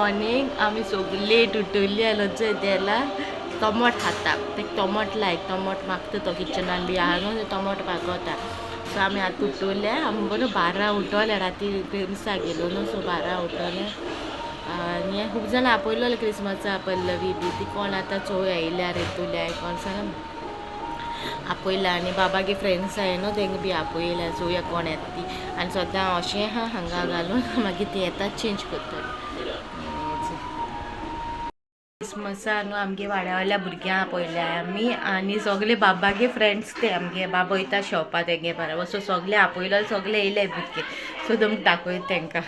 Morning आमी सगळी late उठली लज्जा येला टोमोट खाता ते टोमोट लायक टोमोट मागता तो किचनान बी आहा न्हू ते टोमोट मागता. सो आमी आतां उठवले आमी बरो 12 उठवले राती क्रिसमसाक गेलो न्हू सो 12 उठवले आनी खूब जाणां आपयलोले क्रिसमसा पल्लवी बी ती कोण आतां चोय आयल्यार येतुल्या कोण सांग आपयला आनी बाबागे फ्रेंड्स आहाय न्हू तेंका बी आपयल्या चोवया कोण येता ती. आनी सद्दां हांव अशें आहा हांगा घालून मागीर ती येता चेंज करतली. क्रिसमसा न्हू आमगे वाड्या वयल्या भुरग्यांक आपयल्या आमी आनी सगले बाबागे फ्रेंड्स ते आमगे बाबा वयता शॉपा तेंगे बरोबर. सो सगले आपयलो सगले येयले भुरगे. सो तुमकां दाखयता तेंकां.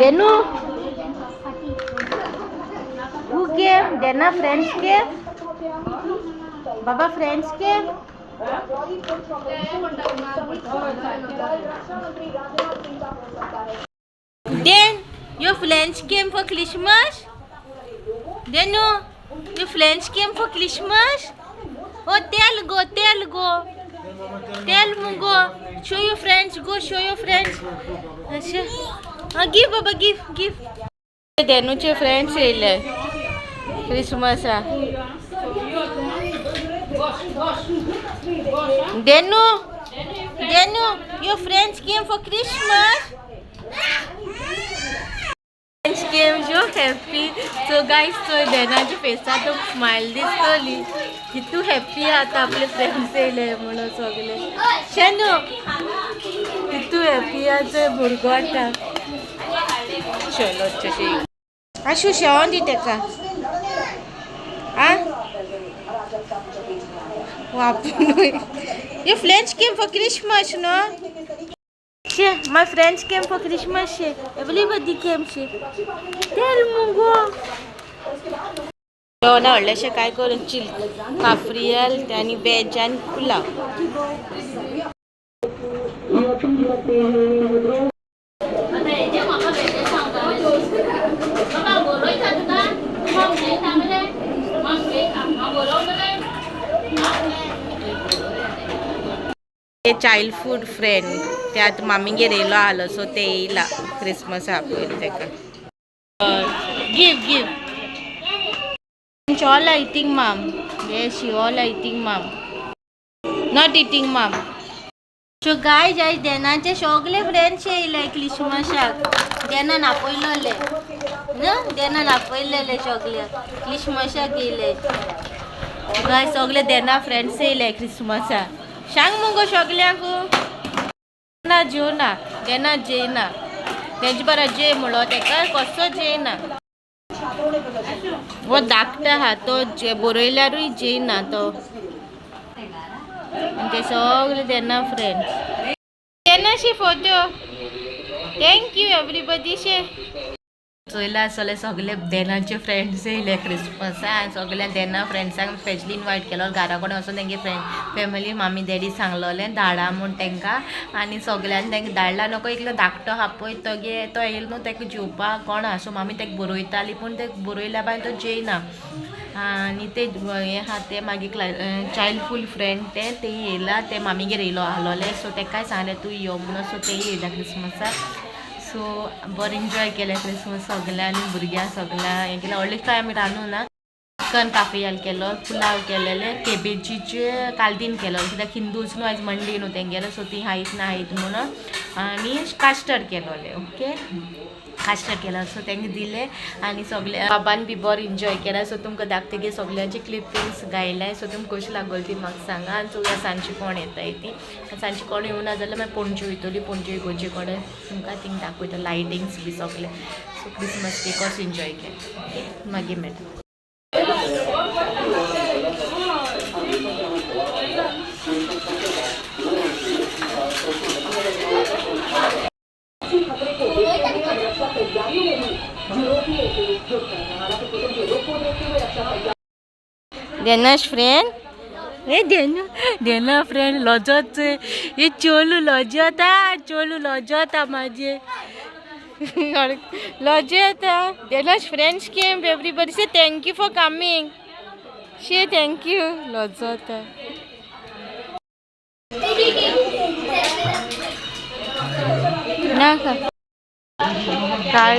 Denu who came? Dena friends came? Baba friends came? Then your friends came for Christmas? Denu, your friends came for Christmas? Oh, tell go, tell go. Tell go. Show your friends, go show your friends. Give Baba, give, give. Denuche friends येयले क्रिसमसा. Denu, Denu, your friends came for Christmas. Friends came so happy. So guys, so Denaच्या फेसार तो smile दिसतली. कितू happy आता आपले friends येयले म्हणून सगळे. शेनू कितू हॅप्पी आहा भुरगो आतां. चलो चशी. आशू शेवोन दी तेका. आ? Your friends came for Christmas, no? She, my friends came for Christmas. She, everybody came. She, tell mungo. जेवणा व्हडलेशें काय करून चिल काफ्रियल आनी वेज आनी पुलाव. ते चाइल्डहुड फ्रेंड ते आतां मामीगेर येयलो आहलो सो ते येयला क्रिसमसा पयर तेका. Give give. All are eating mom. Yes, you all are eating mom. Not eating mom. So guys, आयज देनाचे सगळे फ्रेंड्स येयले क्रिसमसाक. देनान आपयलोले न्हू, देनान आपयलेले सगळे क्रिसमसाक येयले. गायज सगळे देना फ्रेंड्स येयले क्रिसमसाक. सांग मुगो सगल्यांक. ना जेवना देना जेयना तेंचे बरा जेय म्हणलो तेका कसो जेयना. हो धाकटो आहा तो जे बरयल्यारूय जेयना तो. ते सगळे देना फ्रेंड्स. देना शी फोटो. Thank you everybody शे. चोयला आसतलें सगळे देनाचे फ्रेंड्स येयले क्रिसमसा आनी सगल्या देना फ्रेंड्सांक स्पेशली इनवायट केलो. घरा कडेन वचून तेंगे फ्रेंड फॅमिली मामी डॅडी सांगलोलें धाडा म्हूण तेंकां आनी सगल्यांनी तेंकां धाडला. नको एकलो धाकटो आहा पळय तोगे तो येयलो न्हू तेका जेवपाक कोण आहा. सो मामी तेका बरयताली पूण तेका बरयल्या बाय तो जेयना. आनी ते हें आहा ते मागीर चायल्डहूड फ्रेंड ते ते येयला ते मामीगेर येयलो आहलोले. सो तेकाय सांगलें तूं यो म्हणून. सो तेय येयला क्रिसमसाक. सो बरें एन्जॉय केलें क्रिसमस सगळ्यांनी भुरग्यांक सगळ्यां हें केलें. व्हडलें कांय आमी रांदूं ना. चिकन काफियाल केलो, पुलाव केलेले, केबेजीचे कालदीन केलो कित्याक हिंदूच न्हू आयज मंडे न्हू तेंगेलो. सो ती हायत ना हायत म्हणून. आनी कास्टर्ड केलोले. ओके कास्टर्ड केलो. सो तेंकां दिलें आनी सगळे बाबान बी बरो एन्जॉय केला. सो तुमकां दाखतकीर सगळ्यांचे क्लिपिंग्स गायले. सो तुमकां कशी लागोली ती म्हाका सांगा. आनी चोवया सांजची कोण येताय ती. सांजची कोण येवना जाल्यार मागीर पणजे वयतली. पणजे इगोर्जे कडेन तुमकां थिंग दाखयता लायटिंग्स बी सगळे. सो क्रिसमस बी कसो एन्जॉय केला. ओके मागीर मेळटा. Dena's friend? Hey Denu, Dena friend लजत हे चोलू लजता, चोलू लजता माझे. लजता. Dena's friends came, everybody say thank you for coming. Say thank you. लजता. नाका काय.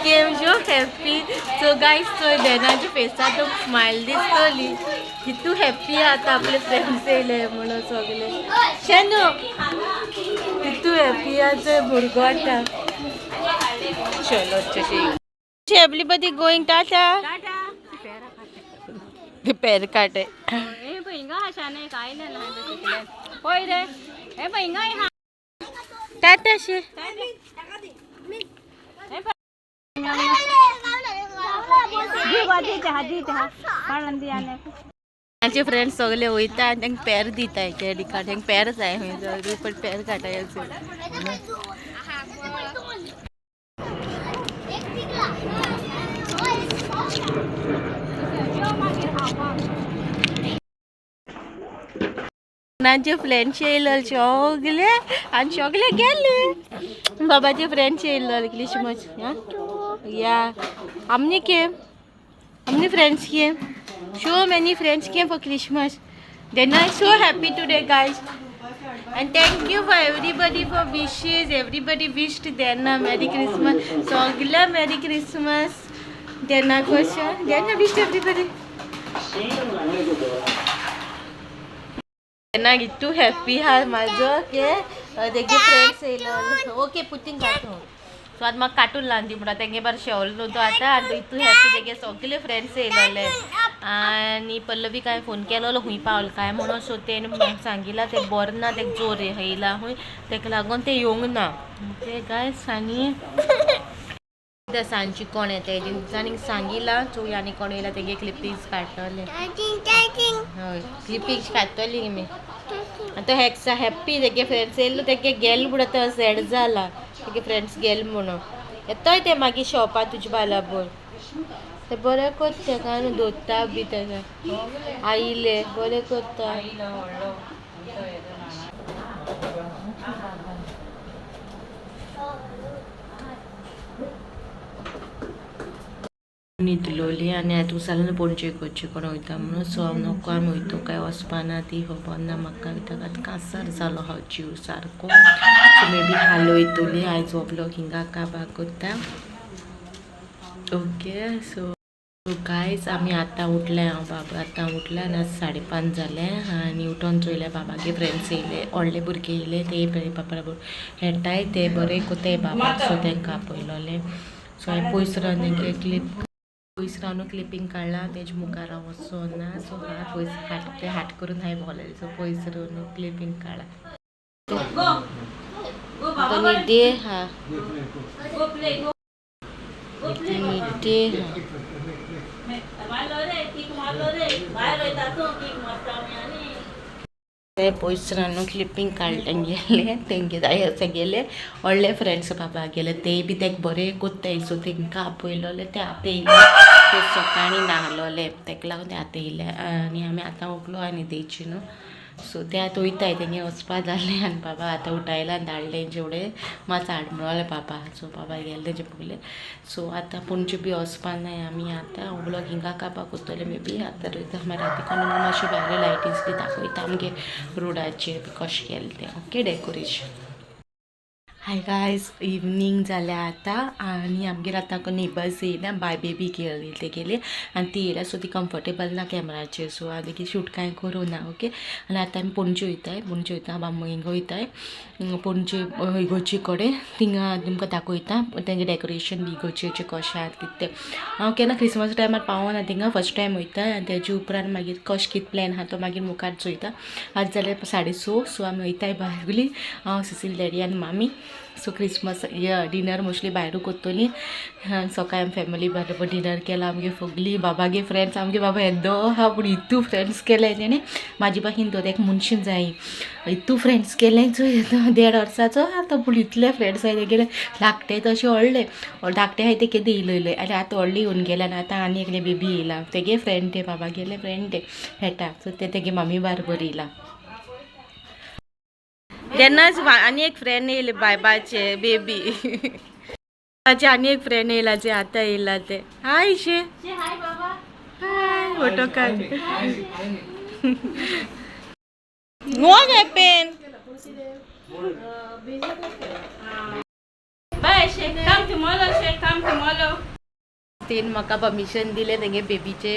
Came so happy. So guys, चोय बेनाच्या फेसार तुमकां स्मायल दिसतली. कितू हॅप्पी आता आपले फ्रेंड्स येयले म्हणून सगळे. शेनू कितू हॅप्पी आहा चोय भुरगो आतां. चलो एवरीबडी गोइंग. टाटा. पेर काटे. होय रे, हे हिंगा. टाटा शे. माझे फ्रेंड्स सगळे वयता आनी तांकां पेर दिताय. क्रेडीट कार्ड तांकां पेर जाय खंय, पण पेर काटाय. नाचे फ्रेंड्स येयले सगळे आनी सगळे गेले. बाबाचे फ्रेंड्स येयले क्रिसमस. या आमनी came, how many friends came? So many friends came for Christmas. Then I'm so happy today, guys. And thank you for everybody for wishes. Everybody wished Dana Merry Christmas. So Merry Christmas. Dana question. Dana wished everybody. Dana too happy हा माझो K तेगे friends येयलो. Okay, Putin cartoon. So आतां म्हाका cartoon लावन दी म्हणटा. तेंगे bar शेवल न्हू तो आतां. आनी तो इतू हॅप्पी, तेगे सगळे फ्रेंड्स येयलोले. आनी पल्लवी काय फोन केलोलो खूंय पावल काय म्हणून. सो तेणें सांगिलां तें बरें ना, तेका जोर येयला खूंय, तेका लागून तें येवंक ना. ओके गायस, आनी सांजची कोण येता तेजी आनी सांगिलां. चोवया आनी कोण येयला. तेगे क्लिपींग्स काडटले. हय, क्लिपींग्स काडटली मी. आनी तो हेक्सा हॅप्पी, तेगे फ्रेंड्स येयलो, तेगे गेल म्हणून आतां सॅड जाला, तेगे फ्रेंड्स गेल म्हणून. येतय ते मागीर शॉपार तुजे बाराबर. ते बरें करता काय न्हू, दोत्ता बी तेका आयले बरें करता. न्हिदलोली आनी आतां उसाल्यान पणजे करची कोण वयता म्हणून. सो हांव नको, आमी वयतो काय वचपाना, ती खबर ना म्हाका, कित्याक आतां कांसार जालो हांव जीव सारको. सो मे बी हाल वयतली. आयज हो ब्लॉग हिंगा काबार करता. ओके, सो गायज, आमी आतां उठले. हांव बाबा आतां उठले आनी आतां 5:30 जाले. आनी उठोन चोयले, बाबागे फ्रेंड्स येयले, व्हडले भुरगे येयले. ते बाबा बरोबर खेळटाय, ते बरे कोताय बाबा. सो तांकां आपयलोले. सो हांवें पयस रावन तेंगे क्लिप, पयस रावन क्लिपींग काडला. तेजे मुखार हांव वचोना. सो हांव पयस हाट ते हाट करून हांवें बोलयलें. सो पयस रावन क्लिपींग काडला. तो न्हिदे हा, न्हिदे हा. मारलो रे, कीक मारलो रे, भायर वयता तूं, कीक मारता आमी आनी. ते पयस रावन क्लिपींग काडलें गेलें तेंगे जाय अशें गेले. व्हडले फ्रेंड्स बाबा गेले, ते बी तेका बरें कोत्ताय. सो तेंकां आपयलोले. ते आतां येयले. ते सकाळीं न्हालोले, तेका लागून ते आतां येयले. आनी आमी आतां उठलो आनी न्हिदेची न्हू. सो ते आतां वयताय, तेंगे वचपा जालें. आनी बाबा आतां उठायला आनी धाडलें जेवढे मातसो हाड म्हणलें बाबा. सो बाबा गेले तेजे पयले. सो आतां पणजे बी वचपा नाय आमी. आतां हो ब्लॉग हिंगा काबार कोत्तले. मे बी आतां वयता राती कोण मातशें भायले लायटींग्स बी दाखयता आमगे रोडाचेर बी कशें केलें तें. Okay, decoration. Hi guys, evening जाल्या आतां आनी आमगेर आतां नेबर्स येयल्या. बाय बेबी घेवन येयले तेगेले आनी ती येयल्या. सो ती कम्फर्टेबल ना कॅमराचेर, सो हांव लेगीत शूट कांय करूं ना. ओके, आनी आतां आमी पणजे वयताय. पणजे वयता, बामणिंगा हिंगा वयताय पणजे इगर्जे कडेन. थिंगा तुमकां दाखयता तेंगे डेकोरेशन बी इगर्जेचें कशें आहा कितें तें. हांव केन्ना क्रिसमस टायमार पावना थिंगा, फर्स्ट टायम वयता. आनी तेजे उपरांत मागीर कशें कितें प्लॅन आहा तो मागीर मुखार चोयता. आज जाल्यार 6:30. सो आमी वयताय भायली, हांव, सिसील डॅडी आनी मामी. सो क्रिसमस डिनर मोस्टली भायरू कोत्तोली. सकाळी आमी फॅमिली बरोबर डिनर केला. आमगे सगळीं बाबागे फ्रेंड्स. आमगे बाबा येदो आहा पूण इतू फ्रेंड्स केले तेणें. म्हाजी भाशेन तो एक मनशीन जाय इतू फ्रेंड्स केले. चोय, 1.5 वर्साचो आतां पूण इतले फ्रेंड्स आहाय तेगेले. धाकटे तशे व्हडले, धाकटे आहाय ते केदे येयले आनी आतां व्हडले येवन गेले. आनी आतां आनी एकले बेबी येयला, तेगे फ्रेंड ते, बाबा गेले फ्रेंड ते खेळटा. सो ते तेगे मामी बारबर येयला. तेन्नाच आनी एक फ्रेंड येयले बायबाचे बेबी. ताचे आनी एक फ्रेंड येयला जे आतां येयला ते. हाय शे. हाय बाबा. हाय, फोटो काड. What happen? Bye Shay, come tomorrow Shay, come tomorrow. तीन म्हाका परमिशन दिलें तेंगे बेबीचे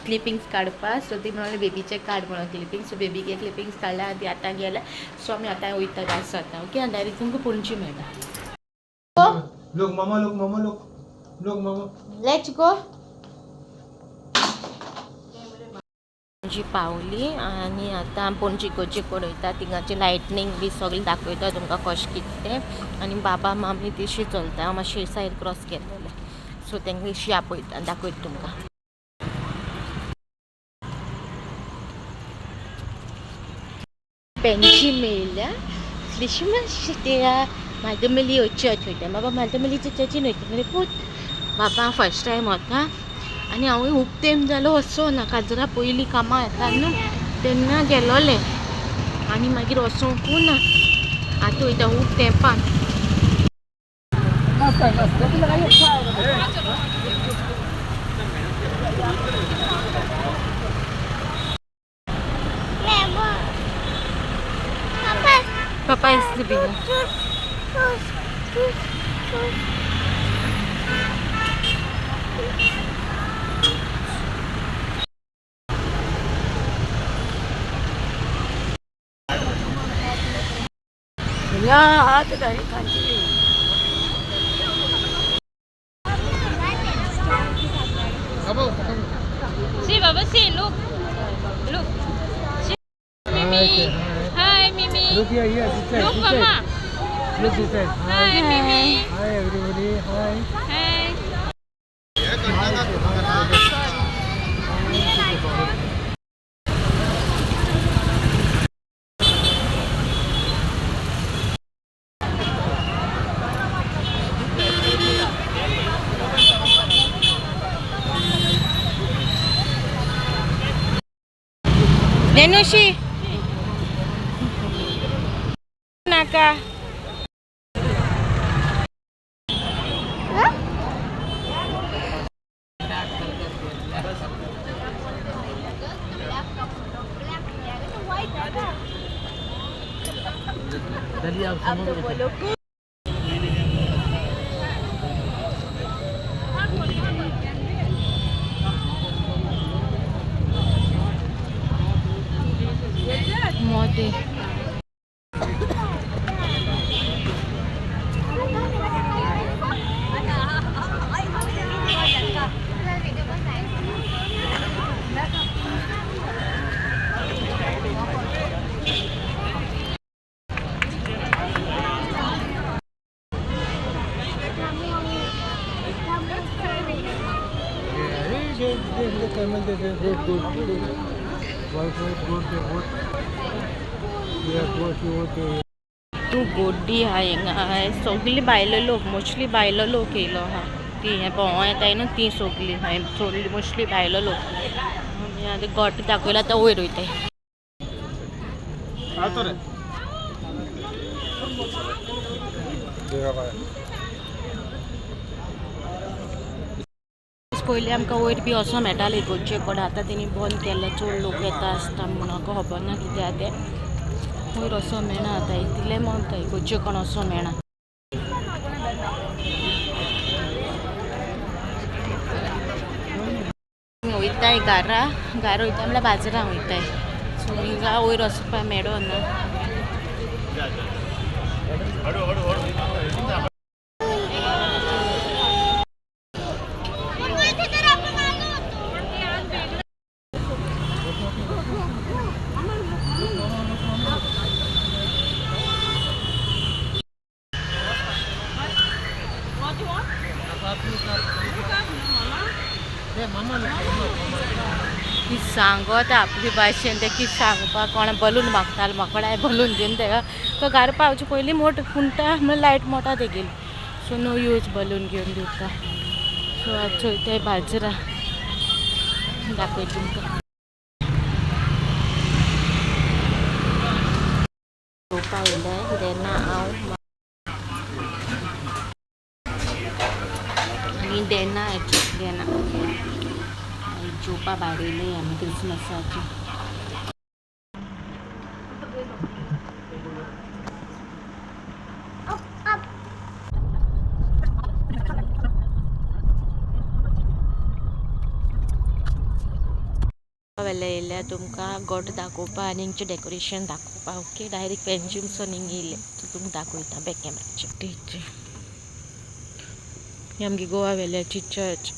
क्लिपिंग्स काडपाक. सो ती म्हणलें बेबीचे काड म्हणून क्लिपिंग्स. सो बेबीचे क्लिपिंग्स काडल्या आनी ती आतां गेल्या. सो आमी आतां वयता आसा आतां. ओके, आनी डायरेक्ट तुमकां पणजी मेळटा. Look, mama, look, mama, look. Look, mama. Let's go. Panaji पावली आनी आतां पणजी इगर्जे कडेन वयता. थिंगाचे लायटनींग बी सगळें दाखयता तुमकां कशें कितें तें. आनी बाबा मामी तिशी चलता. हांव मातशें सायड क्रॉस केलेलें. सो तांकां इशी आपयता, दाखयता तुमकां. पेन्शी मेळ्ळ्या क्रिसमस त्या मालदमली चर्च वयता. बाबा मालदमलीच्या चर्चीन वयता मरे पूत. बाबा फर्स्ट टायम वता आनी हांवूय खूब तेंप जालो वचो ना. काजरा पयलीं कामां येता न्हू तेन्ना गेलोलें आनी मागीर वचोंकू ना. आतां वयता खूब तेंपान. पप्पा is sleeping. See Baba, see, look. Look. See, Mimi. Hi Mimi. Look here, here, this side. Look this side. Mama. Look this side. Hi Mimi. Hi, everybody. Hi. Hi. नेनुशी नाका. मोदे. Yeah, they, camel, they, goat, goat, goat. White, white, goat, they goat. Yeah, goat, goat, they. तूं गोड्डी आहा हिंगा. सगळी बायलो लोक, mostly बायलो लोक येयलो आहा. ती हें भोंवो येताय न्हू ती सगळी हांवें सोडली. मोस्टली बायलो लोक. आनी आतां गोट दाखयला, आतां वयर वयताय. पयलीं आमकां वयर बी वचों मेळटालें इगर्जे कडेन. आतां तेणी बंद केल्लें. चड लोक येता आसता म्हणून, खबर ना कितें आहा तें. वयर वचों मेळना आतां. इतलें म्हणटा इगर्जे कडेन वचों मेळना. वयताय घरा. घरा वयता म्हणल्यार बाजारां वयताय. सो हिंगा वयर वचपाक मेळना. की सांगत आपली भाशेन तें कितें सांगपाक. कोणा बलून मागतालो म्हाका, हांवें बलून दिवन तेका. तो घरा पावचे पयलीं मोट खुंटा म्हळ्यार लायट मोटा तेगेली. सो नो यूज बलून घेवन दिवपा. सो आतां चोयताय बाजरां, दाखयता तुमकां. जेवपा येयले देना हांव आनी देना देना जेवपा भायर येयले आमी क्रिसमसाचे. वेल्या येयल्या तुमकां गोटो दाखोवपा आनी हिंगचें डेकोरेशन दाखोवपा. ओके, डायरेक्ट पेंजिमसून हिंग येयले, तुमकां दाखयता बॅक कॅमेराचेर. ही आमगे गोवा वेल्याची चर्च.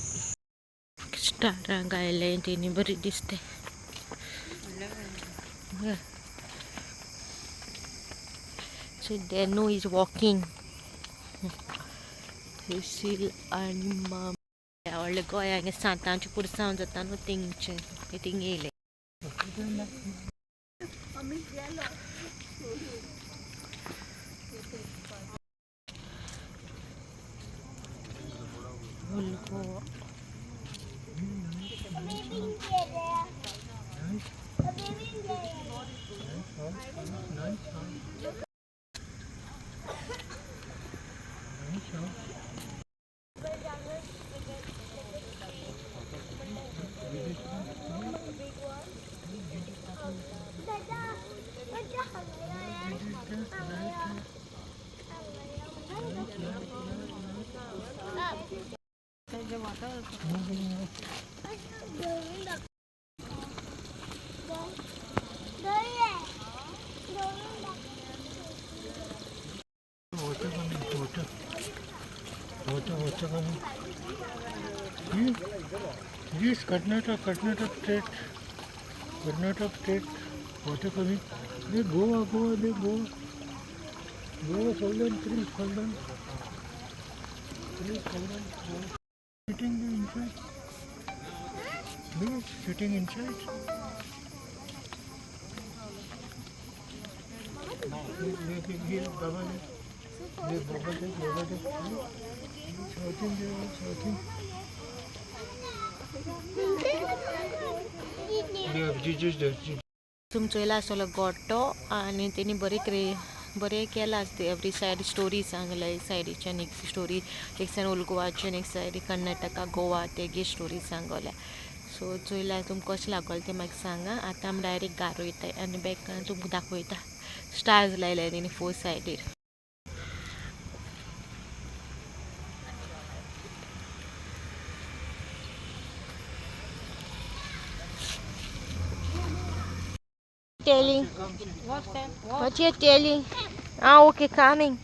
स्टारां गायले तेणी बरी दिसते. So Denu is walking. Cecil आनी माम व्हडले गोंया हिंगा सांतांचें पुरसांव जाता न्हू थिंगचें थिंग येयले. Old Goa. Water coming, water. Water, water coming. This Karnataka, Karnataka state, Karnataka state, water coming. They Goa, Goa, they Goa. Goa, southern, three, southern. Three, southern, Goa. Sitting inside. No, sitting inside. Here, Baba, there, Baba, there, Baba, there. Shouting, they are shouting. Yeah, Jesus there. Jesus. तुम चोयला आसतलो गोटो आनी तेणी बरें बरें केलां आसता. Every side story सांगला. एक सायडीच्यान एक स्टोरी, एक सायड ओल्ड गोवाच्यान, एक सायड कर्नाटका गोवा तेगे स्टोरी सांगल्या. सो चोयला तुमकां कशें लागोलें तें म्हाका सांगा. आतां आमी डायरेक्ट घार वयता आनी बॅकान तुमकां दाखयता. स्टार्स लायले तेणी four सायडीर. Telling? What you telling? Ah, okay, coming.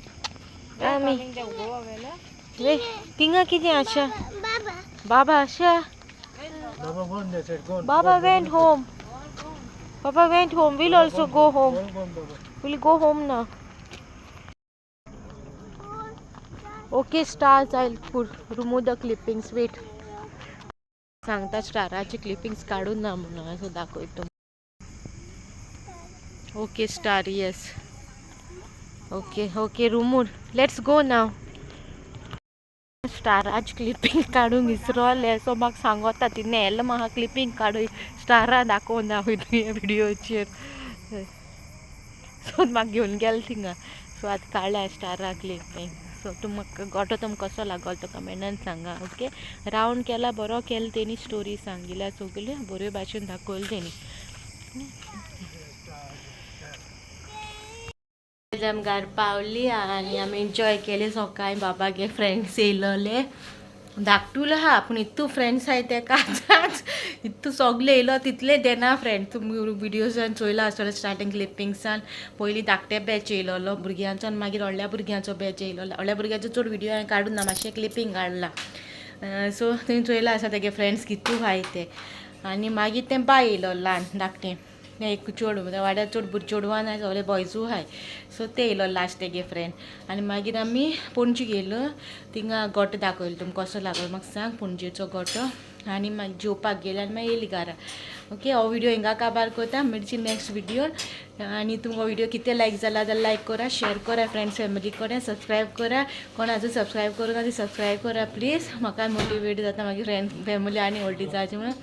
Coming. Wait, tinga कितें आशा? Baba Asha. Baba gone, they said, gone. Baba went home. Baba went home. We'll also go home. Gone, gone, Baba. We'll go home now. Okay, stars, I'll put remove the clippings. Wait. सांगता स्टाराचे clippings काडून ना म्हणून असं दाखयतो. Okay star, yes. Okay okay, remove. Let's go now. स्टाराचे clipping काडूंक विसरोले. So म्हाका सांगोता ती nail म्हाका clipping काडून स्टारा दाखोवन दाखय तुवें व्हिडियोचेर. सो म्हाका घेवन गेल थिंगा. सो आतां काडल्या स्टारा क्लिपींग. सो तुमकां गोटो तुमकां कसो लागलो तो कमेंटान सांगा. ओके, रावंड केला बरो केलो तेणी. स्टोरी सांगिल्या सगल्यो बऱ्यो भाशेन दाखयलें तेणी. आमी घार पावली आनी आमी एन्जॉय केले सकाळी. बाबागे फ्रेंड्स येयलोले. धाकटुलो आहा पूण इतू फ्रेंड्स आहाय तेका आतांच इतू सगळे येयलो तितले देना फ्रेंड. तुमी व्हिडियोसान चोयला आसतलो स्टार्टींग क्लिपिंग्सान. पयलीं धाकटे बॅच येयलोलो भुरग्यांचो आनी मागीर व्हडल्या भुरग्यांचो बॅच येयलो. व्हडल्या भुरग्यांचो चड व्हिडियो हांवें काडून ना, मातशें क्लिपींग काडलां. सो तुमी चोयला आसा तेगे फ्रेंड्स कितू आहाय ते. आनी मागीर तें बाय येयलो ल्हान धाकटें, तें एक चेडूं, वाड्यार चड चेडवां ना, सगळे बॉयजूय आहाय. सो ते येयलो लास्ट तेगे फ्रेंड. आनी मागीर आमी पणजे गेलो. थिंगा गोटो दाखयलो. तुमकां कसो लागलो म्हाका सांग पणजेचो गोटो. आनी मागीर जेवपाक गेले आनी मागीर येयली घरा. ओके, हो व्हिडियो हिंगा काबार करता. मेळची नेक्स्ट व्हिडियो. आनी तुमकां व्हिडियो कितें लायक जाला जाल्यार लायक करा, शेअर करा फ्रेंड्स फॅमिली कडेन, सबस्क्रायब करा. कोण आजून सबस्क्रायब करूं ना ती सबस्क्रायब करा प्लीज. म्हाका मोटिवेट जाता मागीर फ्रेंड्स फॅमिली आनी व्हडली जावची म्हणून.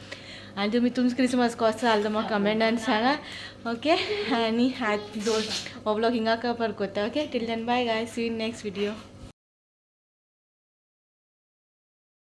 आनी तुमी तुमचो क्रिसमस कसो जालो तो म्हाका कमेंटान सांगा. ओके, आनी हात दोन हो ब्लॉग हिंगा कवर करता. Okay, till then bye guys, see in next video.